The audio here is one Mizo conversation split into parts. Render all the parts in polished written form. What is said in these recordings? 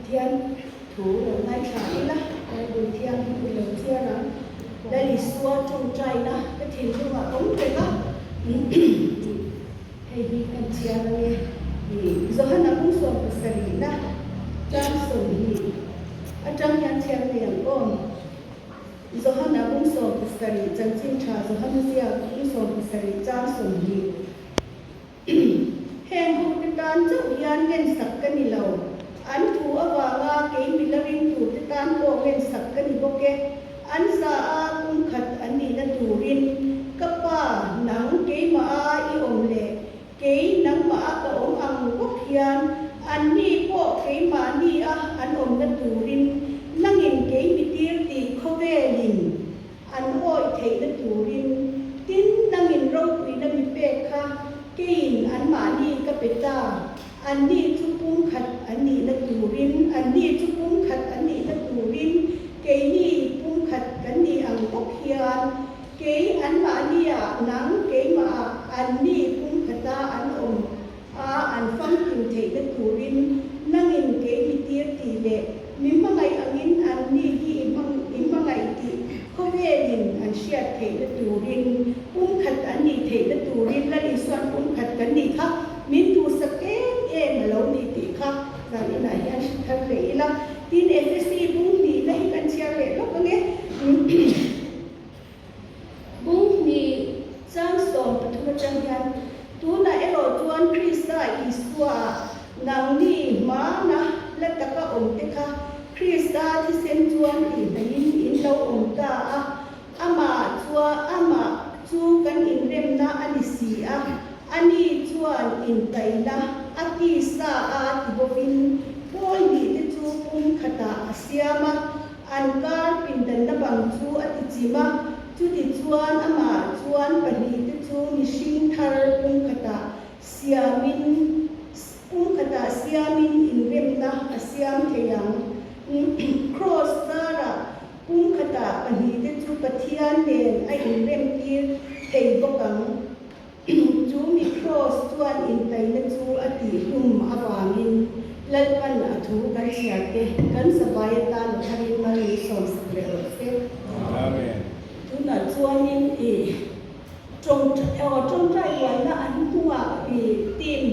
Pathian thu lo ngaithla ila, Bible thianghlim i lo chhiar ang. Lal Isua tawngtaina ka thinlungah awm reng a, hei hi kan chhiar ange. Johana bung 70na chang 20 atang hian chhiar mai ang aw. Johana bung 17 chanchin tha Johana ziak bung 17 chang 20. Heng hote tan chauh hian ngensak ka ni lo. An thu avanga kei mila ringtute tan pawh ngensak ka ni bawk e. An za a kum khat an nihna turin, Ka pa, nang keimah a i awm leh kei nangmah a ka awm ang bawk hian anni pawh keimahni a an awmna turin nangin kei mi tir tih khawvelin An awih theihna turin tin nangin ropuina mi pek kha keiin anmahni ka pe ta, anni chu pumkhat an nihna turin, anni chu pumkhat an nihna turin keini pumkhat kan nih ang bawk hian kei anmahniah nang keimahah anni pumkhata an awm a an famkim theihna turin nangin kei mi tir tih leh mi hmangaih angin anni hi i hmangaih tih khawvelin an hriat theihna turin pumkhat an nih theihna turin Lal Isuan pumkhat kan nih kha min duhsak em em a lo ni tih kha zan inah hian hre thar leh ila. Tin, Efesi bung hnihna hi kan chhiar leh lawk ange. Bung hnih chang 13 atang hian, Tunah erawh chuan Krista Isuaah nangni hmana la taka awmte kha Krista thisen chuan tihhnaihin in lo awm ta a, amah chuan amah chu kan inremna a ni si a, ani chuan intaihna a tisa a ti bawkin pawl hnihte chu pumkhatah a siam a. An kar pindanna bang chu a ti chim a, chuti chuan amah chuan pahnihte chu mihring thar pumkhatah siamin pumkhatah siamin inremna a siam thei ang. Kraws zarah pumkhatah pahnihte chu Pathian nen a inremtir thei bawk ang. Chu mi Kraws chuan intaina chu a tihhlum avangin Lalpan a thu kan chhiarte kan savai atan a tharin mal min sawmsak leh rawh se. Amen. Tunah chuanin i tawngtai buaina an hnungah i team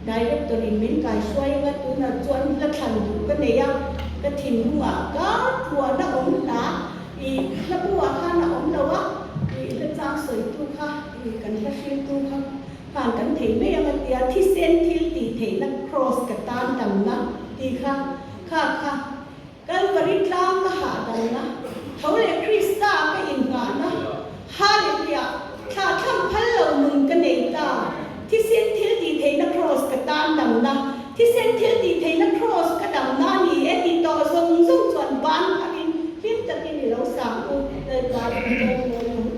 director in min kaihruai anga tunah chuan hla thlan duh ka nei a, ka thinlungah kar phuahna awm hla I hla buah khan a awm lo a, i hla chang sawitu kha, i kan hla hriltu kha khan kan thei mai ang a tia, thisen thil tih theihna cross ka tan damna tih kha, kha kha Kalvari tlang ka hahdamna, tho leh Krista ka inngahna, Hallelujah, thla thlam phal lo nun ka nei ta, thisen thil tih theihna cross ka tan damna, thisen thil tih theihna cross ka damna a ni e tih tawh zawng zawng chuan ban pharin hlim takin i lo sang u Lalpa i chawimawi ang.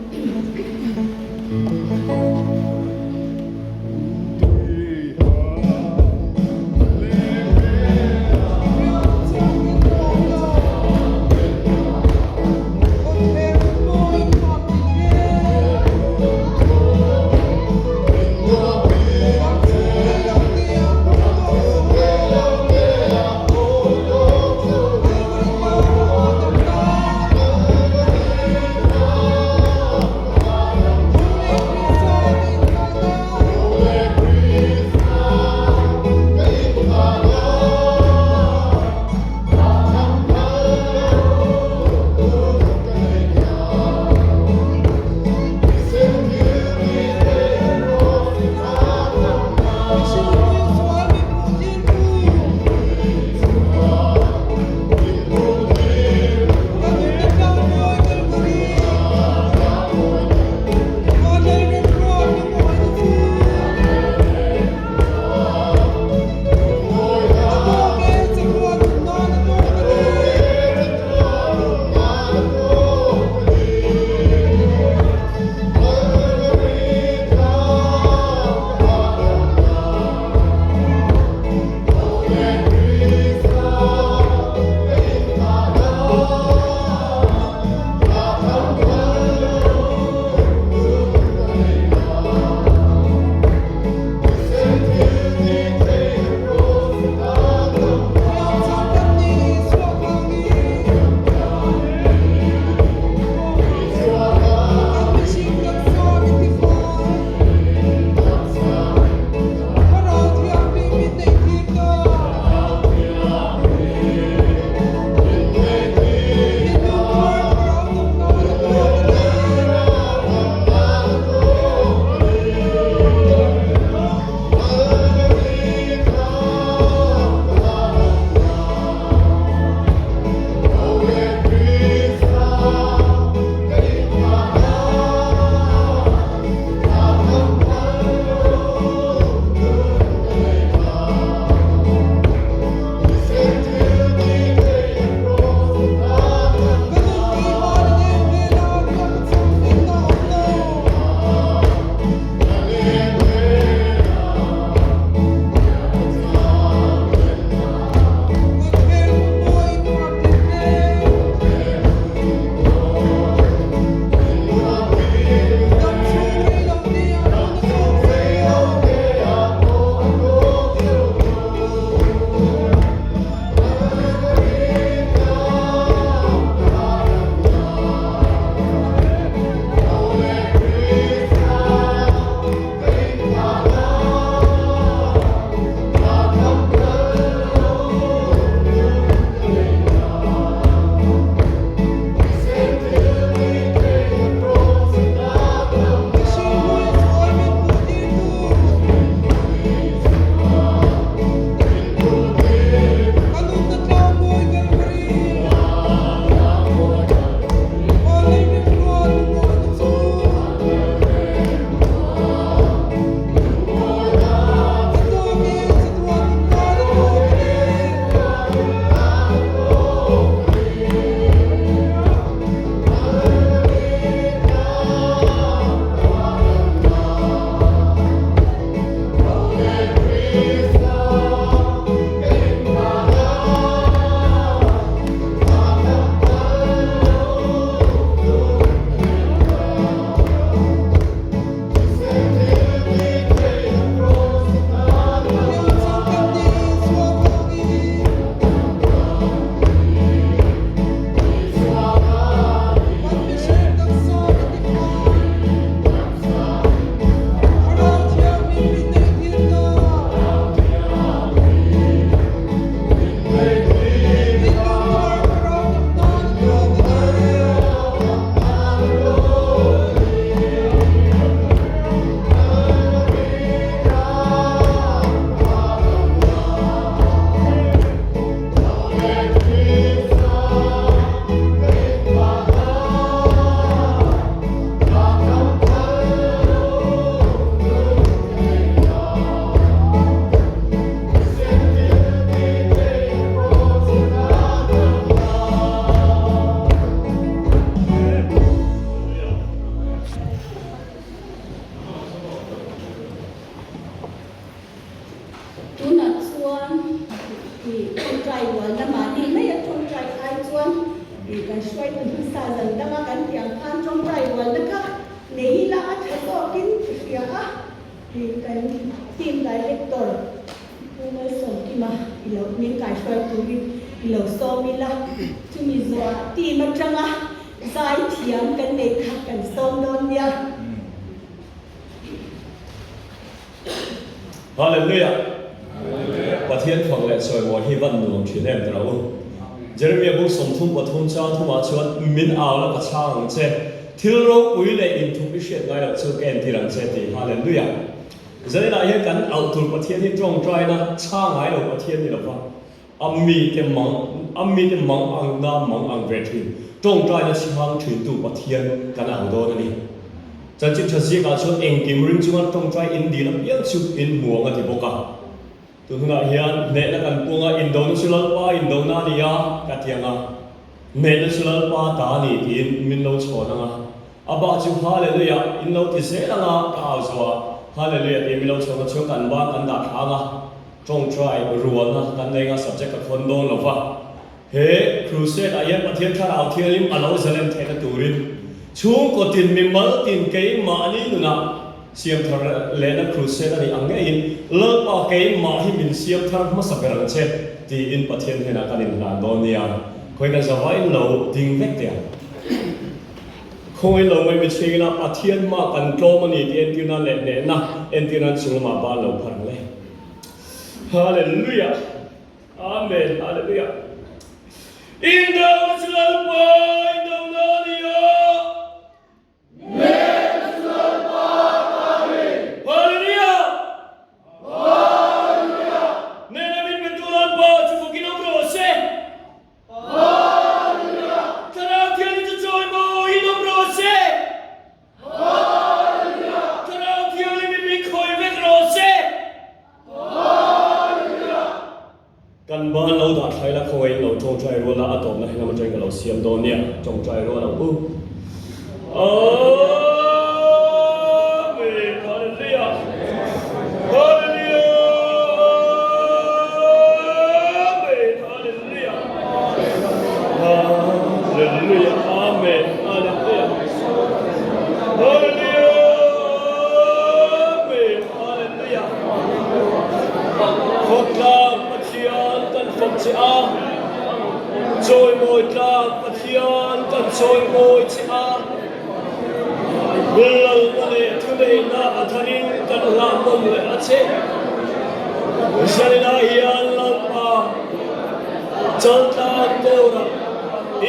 Ṭawngṭai rualna mahni maia ṭawngṭai ai chuan kan hruaitu hmasa zan danga kan tih ang khan ṭawngṭai rualna kha nei ila a ṭha zawkin ka hria a, kan team director Pu Malsawmkima i lo min kaihruai turin i lo sawm ila, chumi zawhah team aṭanga zai thiam kan neih kha kan sawm dawn nia. Hallelujah! Pathian fak leh chawimawi hi van nuam thin em tira u. Jeremiah bu 33 chang thumah chuan min au la ka chhang ang che, thil ropui leh inthup i hriat ngai loh chu ka entir ang che ti. Hallelujah! Zaninah hian kan auh tur Pathian hi tawngtaina chhang ngai lo Pathian ni lova, a mite mang a mite mang ang na mang ang ve thin, tawngtaina chhang thintu Pathian kan au dawn a ni. Chanchin tha zikah chuan engkim ring chunga tawngtai in dil apiang chu in hmu ang a ti bawk a. Tun hunah hian hnehna kan pung a, indona chu Lalpa indona a ni a, ka ti ang a. Hnehna chu Lalpa ta a ni tiin min lo chhawn ang a. A bah chu Hallelujah in lo ti zel ang a, ka au zawh a, Hallelujah tiin min lo chhawn a, chuan kan ban kan dah thlang a, tawngtai rualna kan nei ang a, subject ka khawn dawn lo va. He crusade ah hian Pathian Thlarau Thianghlim a lo zalen theihna turin chhungkaw tin mimal tin keimahni nunah siam thar lehna crusade a nih ang ngeiin Lalpa keimah hi min siam thar hmasa ber ang che tiin Pathian hnenah kan inhlan dawn nia. Khawi kan zavain lo ding vek teh ang. Khawi lo mai mitchhing ila Pathian hma kan tlawm a ni tih entir nan leh hnehna entir nan chung lamah ban lo phar ang le. Hallelujah! Amen Hallelujah Indona chu Lalpa indona a ni a. Nehna chu Lalpa ta a ni. Hallelujah Hallelujah Nehna min petu Lalpa chu fakin awm rawh se. Hallelujah Thlarau Thianghlim chu chawimawi in awm rawh se. Hallelujah Thlarau Thianghlim in min khawih vek rawh se. Kan ban lo dah thlai la khawngaih in lo tawngtai rual a, a tawpna hi lam atangin ka lo siam dawn nia, tawngtai rual ang u. Amen Hallelujah Hallelujah Amen Hallelujah Hallelujah Amen Hallelujah Hallelujah Amen Hallelujah! Khawtlang Pathian kan fak che a, chawimawi tlak Pathian kan chawimawi che a, Lalna leh thuneihna a tharin kan hlah nawn leh a che. Zaninah hian Lalpa chaltlang kawrah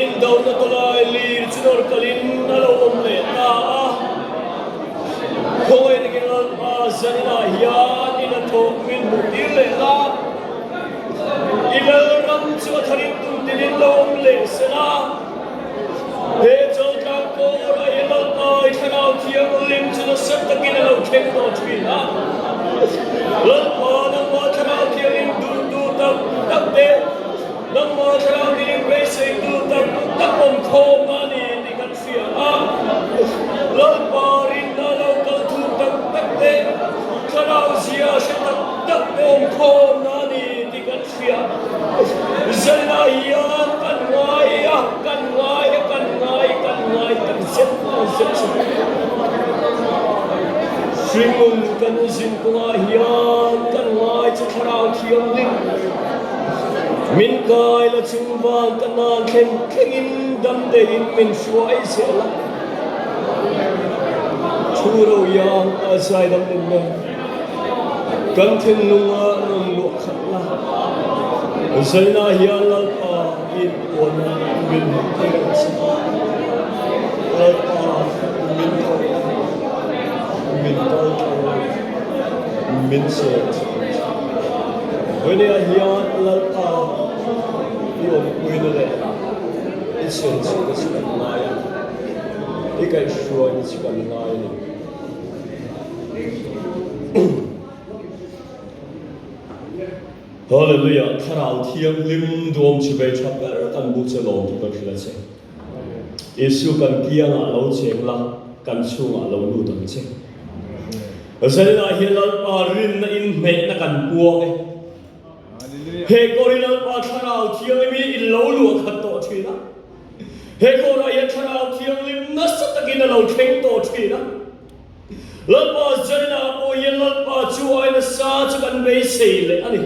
indona tawlai lir chu nawr kalin a lo awm leh ta a. Khawngaih takin Lalpa zaninah hian in a thawk min hmuh tir leh la, i Lalram chu a tharin tum tinin lo awm leh se la, he chawltlang kawrah hian Lalpa i Thlarau Thianghlim chu nasa takin a lo thleng tawh thin a. Lalpa nangmah Thlarau Thianghlim duhtu tak tak te, nangmah Thlarau Thianghlim beiseitu tak tak awm khawm a ni tih kan hria a, Lalpa rinna lo kal thu tak tak te, Thlarau zia hre tak tak te awm khawmna a ni tih kan hria. Zaninah hian kan ngai a, kan ngai a, kan ngai, kan ngai tak zet zet che. Hringnun kan zin kawngah hian kan ngai che Thlarau Thianghlim. Min kai la chung van ka nan thleng thlengin damdeiin min hruai zel a. Thu ro iang a zai dam lem lo. Kan thinlunga rawn luah khat la. Zaina hian Lalpa in uana min hmuh thei ang che. Lalpa min tho la, min kal tho la, min chen thin ang che. Vawinia hian Lalpa i awmpuina leh i chhenchhukna chu kan ngai a, i kaihhruaina chu kan ngai a ni. Hallelujah! Thlarau Thianghlim duam chi vei tha ber kan bu che lawm thu kan hrilh a che. Isu kan kiangah lo cheng la, kan chhungah lo lut ang che. Zaninah hian Lalpa rinna in hnehna kan puang e. He kawr hi Lalpa Thlarau Thianghlim hi in lo luah khat tawh thin a. He kawrah hian Thlarau Thianghlim nasa takin a lo thleng tawh thin a. Lalpa Zaina pawh hian Lalpa chu ai nasa chu kan beisei leh a ni.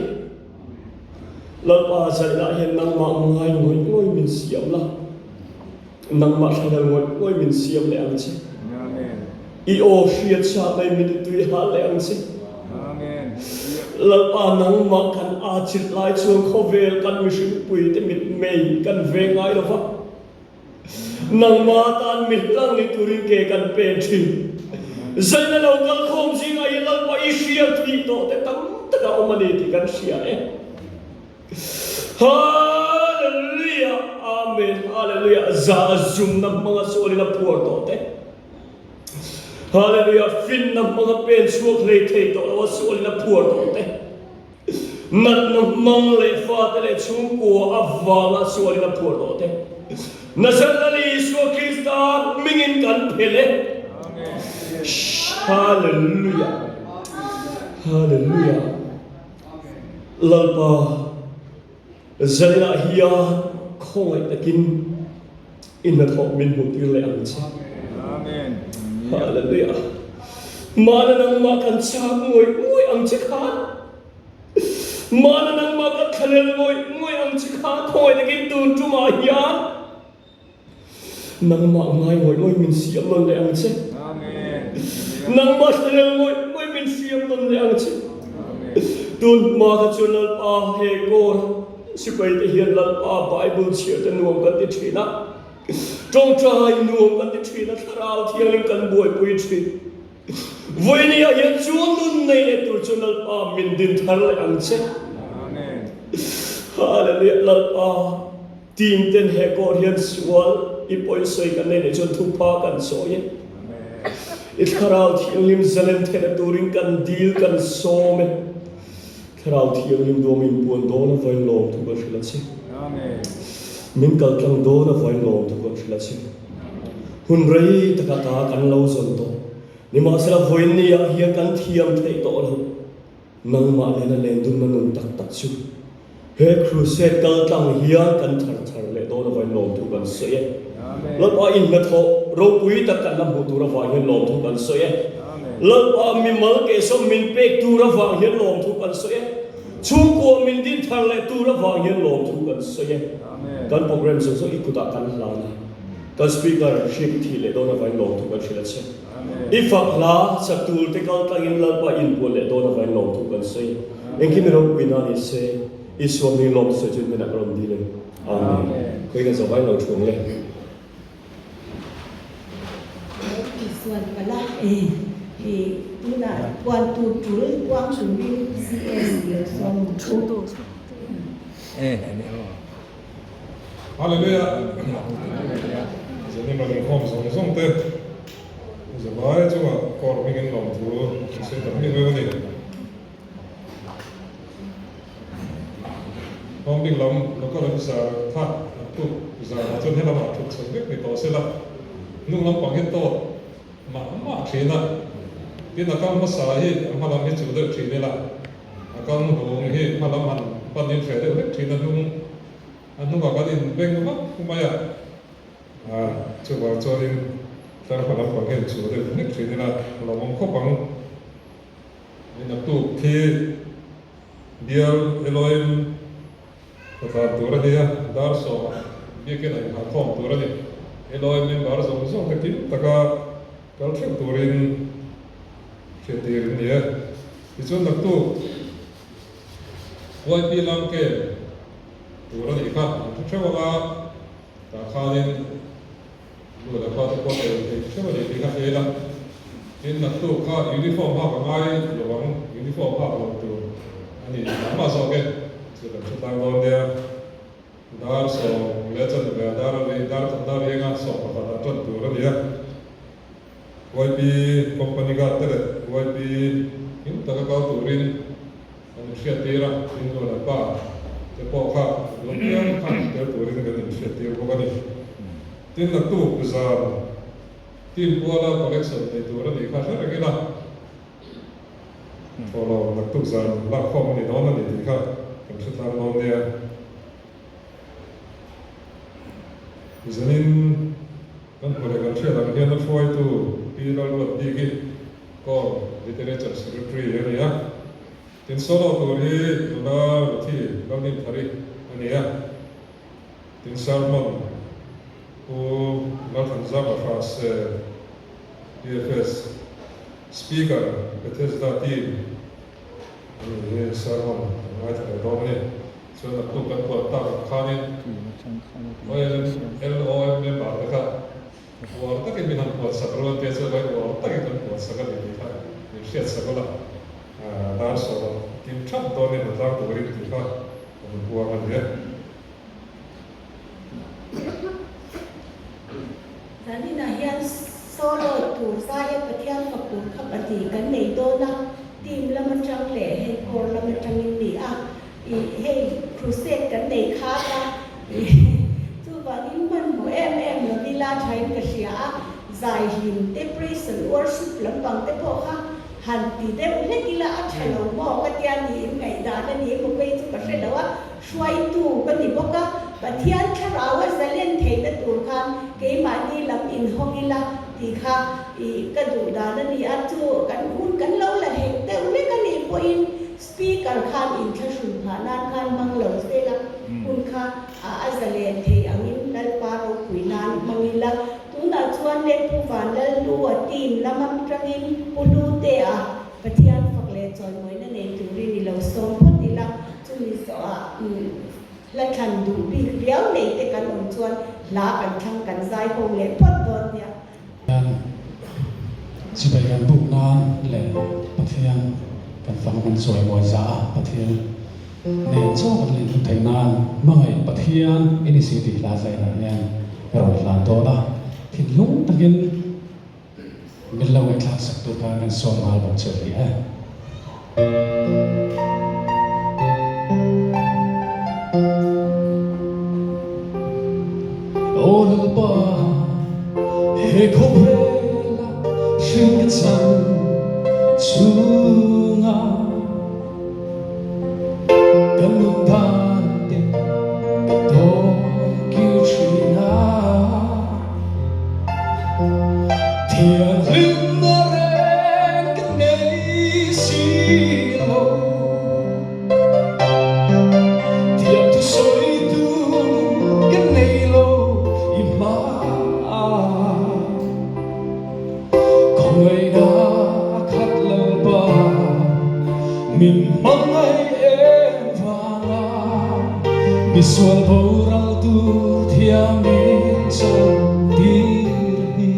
Lalpa Zaina hian nangmah ngai ngawih ngawih min siam la, nangmah thlalel ngawih ngawih min siam leh ang che. I aw hriat sa mai min i tui hal leh ang che. Lalpa nangmah kan aa chilh lai chuan khawvel kan mihringpui te mitmei kan ve ngai lo va. Nangmah tan mi hlang ni turin ke kan pen thin. Zaina lo kal khawm zingah hi Lalpa i hriat thih tawh te tam tak a awm a ni tih kan hria e. Hallelujah! Amen! Hallelujah! Za zumna hmanga sualin a phuar tawh te. Hallelujah! Finna hmanga pen chhuak hlei thei tawh lo a sualin a phuar tawh te. Natna hmang leh fate leh chhungkua avanga sualin a phuar tawh te. Nazareth Lal Isua Krista hmingin kan phelh e. Hallelujah! Hallelujah! Lalpa, zaninah hian khawngaih takin i hnathawh min hmuhtir leh ang che. Hallelujah! Mahna nangmah kan chak ngawih ngawih ang che khan, mahna nangmah kan thlalel ngawih ngawih ang che khan khawngaih takin tun tumah hian nangmah ngai ngawih ngawih min siam nawn leh ang che. Nangmah thlalel ngawih ngawih min siam nawn leh ang che. Tun hma kha chuan Lalpa he kawr Sipaite hian Lalpa Bible chhiar te nuam kan ti thin a, tawngtai nuam kan ti thin a, Thlarau Thianghlim kan buaipui thin. Vawinia hian chuan nun nei leh tur chu Lalpa min din thar leh ang che. Hallelujah Lalpa team ten he kawr hian sual i pawisawi kan nei leh chuan thupha kan sawi e. I Thlarau Thianghlim zalen theihna turin kan dil kan sawm e. Thlarau Thianghlim duam in puan dawn a vain lawm thu kan hrilh a che. Min kal tlang dawn a vain lawm thu kan hrilh a che. Hun rei taka ta kan lo zawn tawh. Nimahsela vawiin ni ah hian kan thiam theih tawh lo. Nangmah nena len dunna nun tak tak chu he crusade kal tlang hian kan thar thar leh dawn a vain lawm thu kan sawi e. Lalpa in hnathawh ropui tak kan la hmuh tur avang hian lawm thu kan sawi e. Lalpa mimal kehsawm min pek tur avang hian lawmthu kan sawi e. Chhungkua min din thar leh tur avang hian lawmthu kan sawi e. Kan program zawng zawng i kutah kan hlan a, kan speaker hriat i thih leh dawn avangin lawmthu kan hrilh a che. I fak hla sak tur te kal tlangin Lalpa inpuan leh dawn avangin lawmthu kan sawi e. Engkim i ropuina ni se, Isua hming lawm sawi chu hmenah ka rawn dil e. Amen. Khawi kan zawh vain lo thu ang le. Isuan pala i tunah puan tur tul puang turin CS lo sawm thu. Hallelujah! Zanin rawn inkhawm zawng zawng te zavai chungah kawr hmingin lawmthu an sawi tak miah miau a ni. Home bik lam local officer kha naktuk zanah chuan helamah thut chho vek ni tawh sela, hnung lampang hi tawt mah mah thin a, tin a kal hmasa hi a hma lam hi chu deuh thin ila, a kal hnuhnung hi hma lam han panin hreh deuh hlek thin a hnung a hnungah kan inbeng vak mai a. Chuvang chuanin tlar hma lampang hian chu deuh hlek thin ila a lawmawm khawp ang. Naktuk khi bial Elohim hnathlan tur a ni a, dar sawmah biakin a inhahkhawm tur a ni. Elohim member zawng zawng te kim taka kal theuh turin hriattir an ni e. Tichuan naktuk YP Langke tur a nih kha an hre theuh ang a, tah khanin Nu leh pa te pawh tel thei theuh a ni tih kha hria ila, tin naktuk kha uniform hak a ngai lo ang, uniform hak lo tur a ni mah mah zawk e, chu kan hre tlang dawn nia. Dar 10 leh chanve a dar a ri, dar khat dar rianga 11 ah tan tur a ni a. YP company guard te leh YP him taka kal turin kan inhriattir a, tin nu leh pa te pawh kha duh piang kha tel turin kan inhriattir bawk a ni. Tin naktuk zan team kuala collection nei tur a nih kha hre reng ila, thawhlawm naktuk zan lakkhawm a ni dawn a ni tih kha kan hre tlang dawn nia. Zanin kan hmu leh kan hriat ang hian a hruaitu Pi Lalruat bik hi Corps Literature Secretary a ni a. Tin solo tur hi nula Ruthi Lalninthari a ni a. Tin sermon Pu Lalthanzama Hrahse PFS Speaker Bethesda team a ni hi sermon kan ngaithla leh dawn a ni. Chuan naktuk kan puan tak ang khanin OLM member te kha uar takin min han puan sak rual te chu vai uar takin kan puan sak a ni tih kha min hriat sak ula dar sawm kim thap dawnin a tlang turin tih kha ka rawn puang a ni e. Zaninah hian solo tur zaia Pathian fak tur kha pahnih kan nei dawn a, team lam atang leh hei core lam atangin ni a, ih hei crusade kan nei khat a, ih chuvangin hmanhmawh em em lo ila thain ka hria a, zai hlim te praise and worship lampang te pawh kha han ti deuh hlek ila a tha lo maw ka tia niin ngaihdan a ni emaw phei chu ka hre lo a, Hruaitu ka ni bawk a, Pathian thlarau a zalen theihna tur khan keimahni lam inhawng ila tih kha ih ka duh dan a ni a, chu kan hun kan lo la hek deuh hlek a nih pawhin Speaker khan inthlahrun phah nan khan hmang lo se la, hun kha a zalen thei angin Lalpa ropui nan hmang ila. Tunah chuan le Pu Vanlallu-a team lam atangin Pu Lute-a Pathian fak leh chawimawina nei turin i lo sawm phawt ila. Chumi zawhah hla thlan duh bik riau nei te kan awm chuan hla kan thlang kan zai ho leh phawt dawn nia. Hian chibai kan buk nan leh Pathian kan fang kan chawi mawi za a, Pathian nen chaw kan leh hlut theih nan hmangaih Pathian i ni si tih hla zainah hian ka rawn hlan dawn a, thinlung takin Min lo ngaihthlak sak tur khan kan sawm nghal bawk che ni e. Aw Lalpa, he khawvela hring ka chan chungah Ka nun dan te ka tawn kir thin a. Thianghlimna reng ka nei si lo. Thiam thu sawi tur ka nei lo i hmaah. Khawngaihna a khat lo pa, min hmangaih em vanga misual boral tur thiam min chawlh tir hi.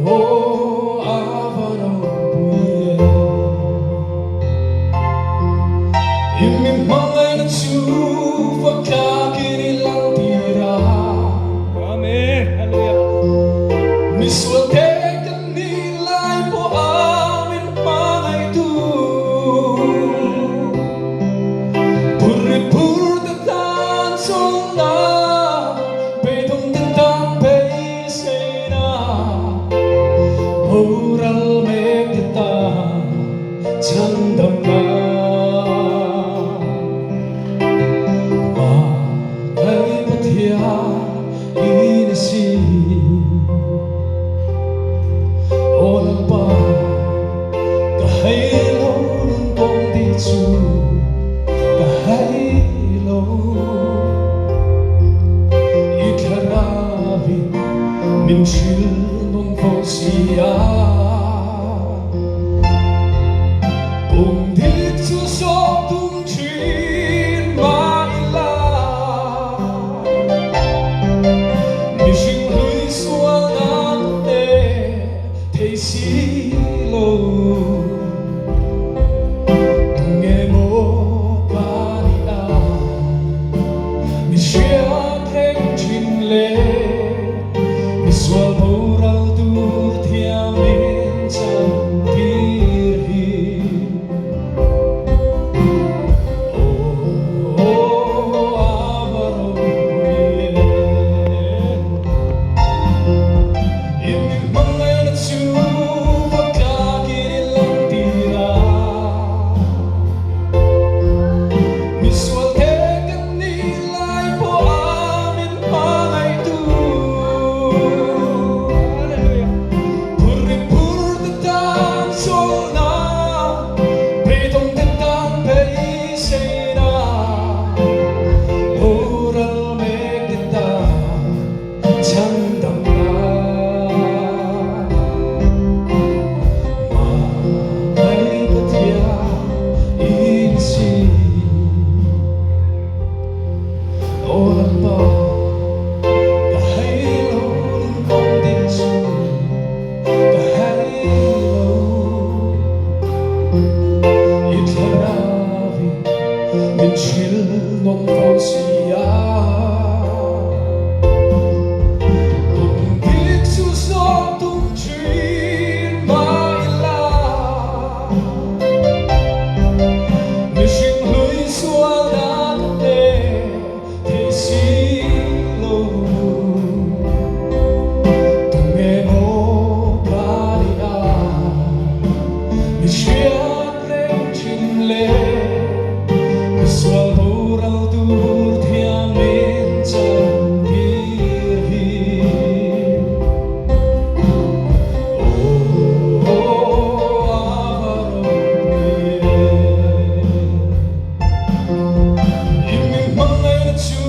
Aw, a va ropui e. I min hmangaihna chu fak tlakin i lang tir a. Amen. Hallelujah. Misual te kan nih lai pawh a min hmangaih tu. Phur i phur te tan chawlhna, beidawng te tan beiseina, boral mek te tan chhandamna. Hmangaih Pathian i ni si. Min hrilh nawn fo si a. Kawng dik chu zawm tum thin mah ila. Mihring hlui sual dan te thei si lo. Tunge maw ka ni a, mi hriat reng thin le, mi sual boral tur thiam min chan tir hi. Aw, a va ropui e. I mi hmangaihna chu.